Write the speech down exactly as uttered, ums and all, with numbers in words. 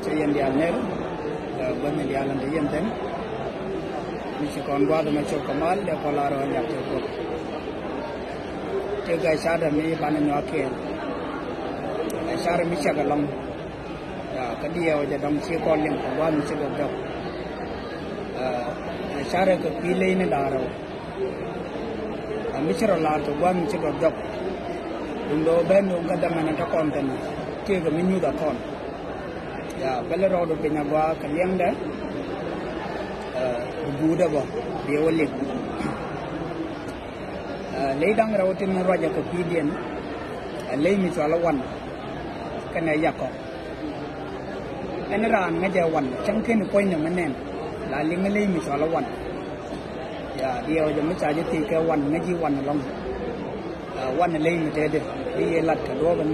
Cɛ yɛn diaal ner, gua̱thni diaal ɛn te yɛn thi̱n. Mi ci kɔn gua̱a̱th ɛmɛ cop kɛ mal, dee kɔn lar ɣän yak tëë Kuoth. Tëë kɛ ca̱rä mi banɛ nyuak kɛɛl. Ɛ ca̱rä mi cak ɛlɔ̱ŋ. Ya, kä diɛɛw jɛ dɔ̱ŋ ci kɔn liŋ kɛ gua̱a̱th mi ci duɔth jɔk. Ɛ ca̱rä kɛ kui̱ ley ni da̱ŋ rɛw. Ɛ mi ci rɔ lar kɛ gua̱a̱th mi ci duɔth jɔk. Duundɛ ɣöö ben duŋ kä dämɛn ɛ te kɔn thi̱n. Tëë kɛ mi nyuth ɛ kɔn. Ya, pɛlɛ rɔɔdu piny agɔaa kɛ liɛŋdɛ. Ɛ, bi guudɛ bä, bi ɛ wä liŋ. Ɛ, ley da̱ŋ rɛw tin ruacɛ kɛ kui̱diɛn. Ɛ ley mi cɔal ɛ wan. Kɛnɛ yakɔ. Ɛn raan ŋäcɛ wan, cäŋ kɛn puɔ̱ny nɛmɛ nɛn. La liŋ ɛ ley mi cɔal ɛ wan. Ya, diɛɛw jɛ mi ca jɛ thiec kɛ wan, ŋäci wan ɛlɔ̱ŋ. Ɛ, wan ɛ ley mi tɛtdɛ. Bi yɛ lat kɛ duɔ̱ɔ̱p ɛn